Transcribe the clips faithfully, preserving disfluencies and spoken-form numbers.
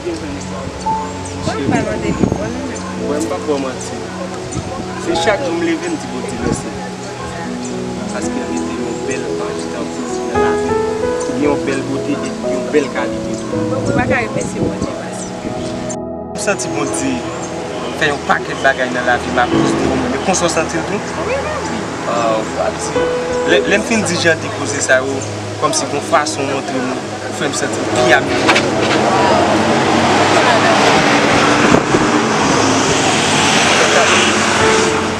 Mwen pa mande li vòlè menm. Mwen pa ba w manti. Se chak jou m leve, m di Bondye mèsi. Paske l mete yon bèl anj tankou w nan lavi m. Ou gen yon bèl bote epi yon bèl kalite tou. Ou pa ka remèsye Bondye pase. M santi Bondye fè yon pakèt bagay nan lavi m akoz de ou menm. E konsa w santi l tou? Wi, wi, wi. Ah, w ap di. Lè, lè m fin di Jean de koze sa yo, kòmsi gon fason w montre m, ou fè m santi m pi amelyore.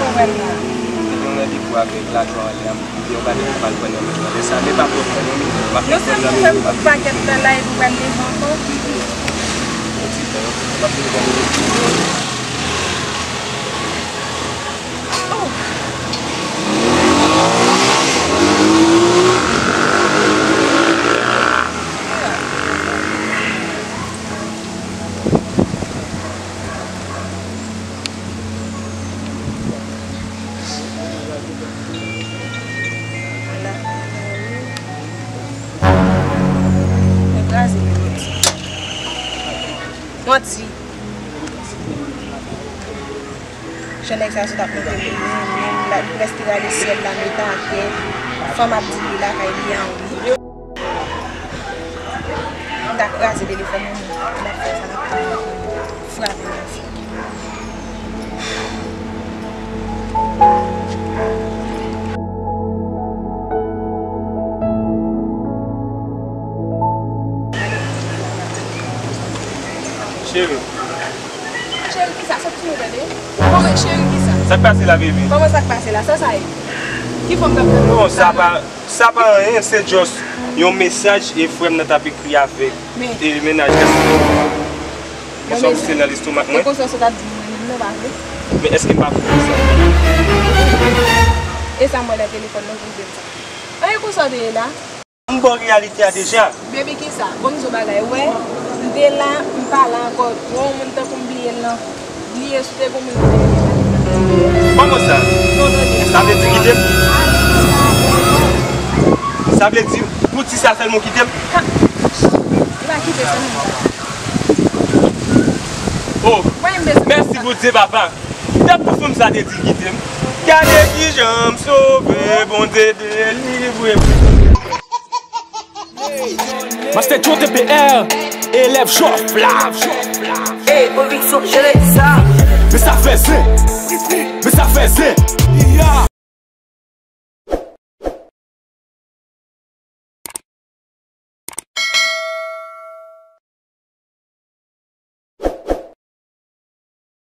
Ou wè m la. M gen yon randevou avèk lajan anlè a. Yo pa t pral pran nan men mwen lè sa, men pa pran nan men mwen, m ap pran nan men mwen. Yon pakèt tan la epi w pral leve ankò. Yon ti tan, m ap vin pran nan men mwen. Manti. Jan nèg sa sot ap montre m, m, m, la, prèske rale syèl la, met atè. Fanm ap di li lakay li an wi. M ta kraze telefòn nan men l ap fè sa, l ap frape m anfen. Cheri. Cheri, kisa? Sa ti nouvèl, e? Kòman, cheri, kisa? Sa k pase la, baby? Kòman sa k pase la? Sa sa ye? Ki fanm k ap... Non, sa pa, sa pa anyen, se just yon mesaj e frè m nan t ap ekri avèk, e, mennaj la. Konsa w pouse nan lestomak mwen. E konsa w sot ap di m mwen menm non, pa vre? Men èske m pa pou konsa? E sa m wè nan telefòn nan pou w di m sa? An, e konsa w te ye la? M ba w reyalite a deja. Baby, kisa? Bon, m di w bagay, wè, m te la, m pa la ankò. Wè yon moun tankou m bliye l nan. Bliye si w te gon moun ki te renmen m. Kòman sa? Non, tande. Sa vle di kite m? Sa vle di pou ti sa sèlman w kite m? Ha! Li pa kite sèlman. Oh, mèsi Bondye, papa. Tankou fanm sa te di kite m. Gade kijan m sove, Bondye delivre m. Master Joe T P R, elèv Jòf la. Ey, konviksyon, jere sa. Men sa fè zen. Men sa fè zen.